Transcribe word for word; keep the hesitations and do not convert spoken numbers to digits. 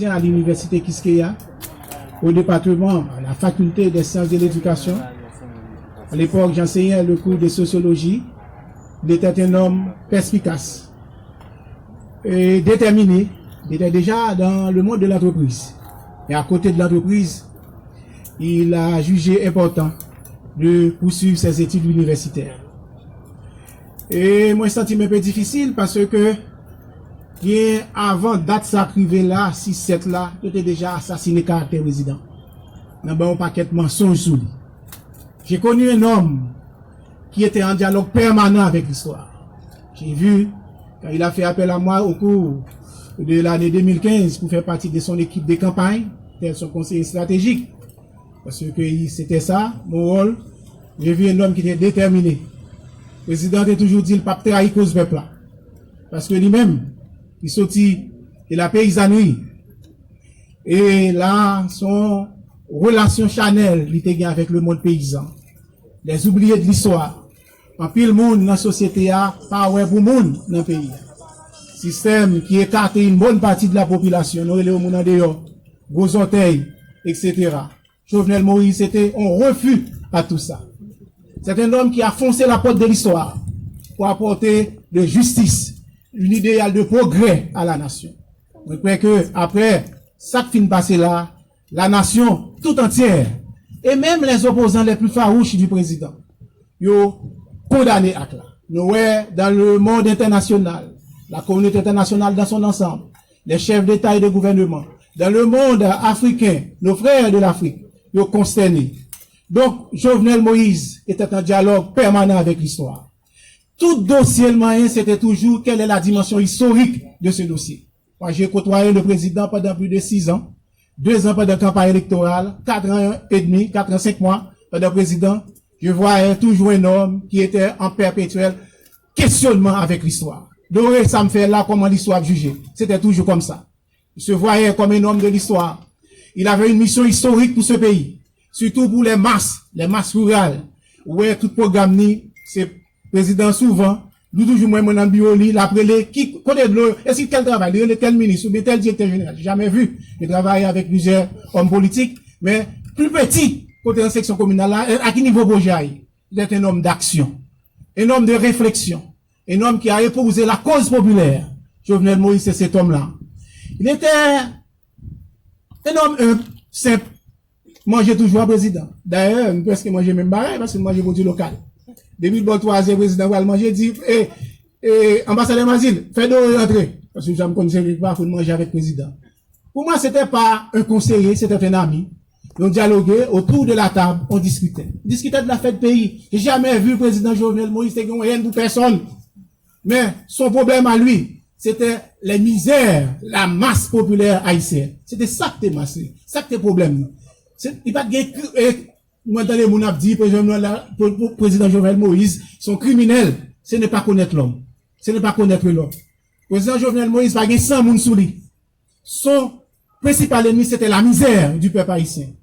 À l'université Quisqueya, au département, à la faculté des sciences de l'éducation. À l'époque, j'enseignais le cours de sociologie. Il était un homme perspicace et déterminé. Il était déjà dans le monde de l'entreprise. Et à côté de l'entreprise, il a jugé important de poursuivre ses études universitaires. E mwen santi m enpe difisil paske byen avan dat sa k rive la, sis sèt la, yo te deja asasine karaktè prezidan. Nan ban yon pakèt mansonj sou li. J'ai connu un homme qui était en dialogue permanent avec l'histoire. J'ai vu, quand il a fait appel à moi au cours de l'année deux mille quinze pour faire partie de son équipe de campagne, tel son conseiller stratégique, parce que c'était ça, mon rôle, j'ai vu un homme qui était déterminé. Prezidan te toujou di l p ap trayi koz pèp la. Paske li menm, li soti de la peyizanri. E la, se yon relasyon chanèl li te gen avèk le monde paysan. Les oubliés de l'histoire. Anpil moun nan sosyete a pa wè pou moun nan peyi a. Sistèm ki ekate yon bòn pati de la popilasyon, nou rele yo moun andeyò, gwo zòtèy, et cetera. Jovenel Moïse, c'était un refus à tout ça. C'est un homme qui a foncé la porte de l'histoire pour apporter de justice, un idéal de progrès à la nation. Mwen kwè ke apre sa k fin pase la, la nation tout entière, et même les opposants les plus farouches du président, yo kondane ak la. Nou wè, dans le monde international, la communauté internationale dans son ensemble, les chefs d'État et de gouvernement, dans le monde africain, nos frères de l'Afrique, yo konstène. Donc, Jovenel Moïse était en dialogue permanent avec l'histoire. Tout dosye l manyen, c'était toujours quelle est la dimension historique de ce dossier. Moi, j'ai côtoyé le président pendant plus de six ans, deux ans pendant campagne électorale, quatre ans et demi, quatre ans, cinq mois pendant président. Je voyais toujours un homme qui était en perpétuel questionnement avec l'histoire. Dore sa m fè la, comment l'histoire ap jije. C'était toujours comme ça. Il se voyait comme un homme de l'histoire. Il avait une mission historique pour ce pays, surtout pour les masses, les masses rurales. Ou wè tout pwogram ni, se prezidan souvan, li toujou mwen, mwen nan biwo li, l ap rele, ki kote dlo, eski tel travay, li rele tel minis oubyen tel direktè jeneral. J'ai jamais vu. J'ai travaillé avec plusieurs hommes politiques, mais plus petit, kote nan seksyon kominal la, à quel niveau projet a ye? Il est un homme d'action, un homme de réflexion, un homme qui a épousé la cause populaire. Jovenel Moïse, c'est cet homme-là. Il était un homme humble, simple. Manje toujou a prezidan. Dayè, m prèske manje menm bagay, paske m manje pwodui lokal. Depi l bò twa zè, prezidan pral manje, di, e, e, anbasadè Mazil, fè Dore rantre. Paske m konn se li k pa konn manje avèk prezidan. Pour moi, c'était pas un conseiller, c'était un ami. On dialoguait autour de la table, on discutait. On discutait de l'affaire du pays. J'ai jamais vu président Jovenel Moïse te gen yon haine pour personne. Men son pwoblèm a li, se te les misères, la masse populaire haïtienne. Se te sa k te mas li, sa k te pwoblèm li. Se, li pa t gen, e, mwen tande moun ap di, prezidan, la, pre-, pre-, prezidan Jovenel Moïse, se yon kriminèl. Ce n'est pas connaître l'homme. Ce n'est pas connaître l'homme. Prezidan Jovenel Moïse pa gen san moun sou li. Son prensipal enmi, se te la mizè du pèp ayisyen.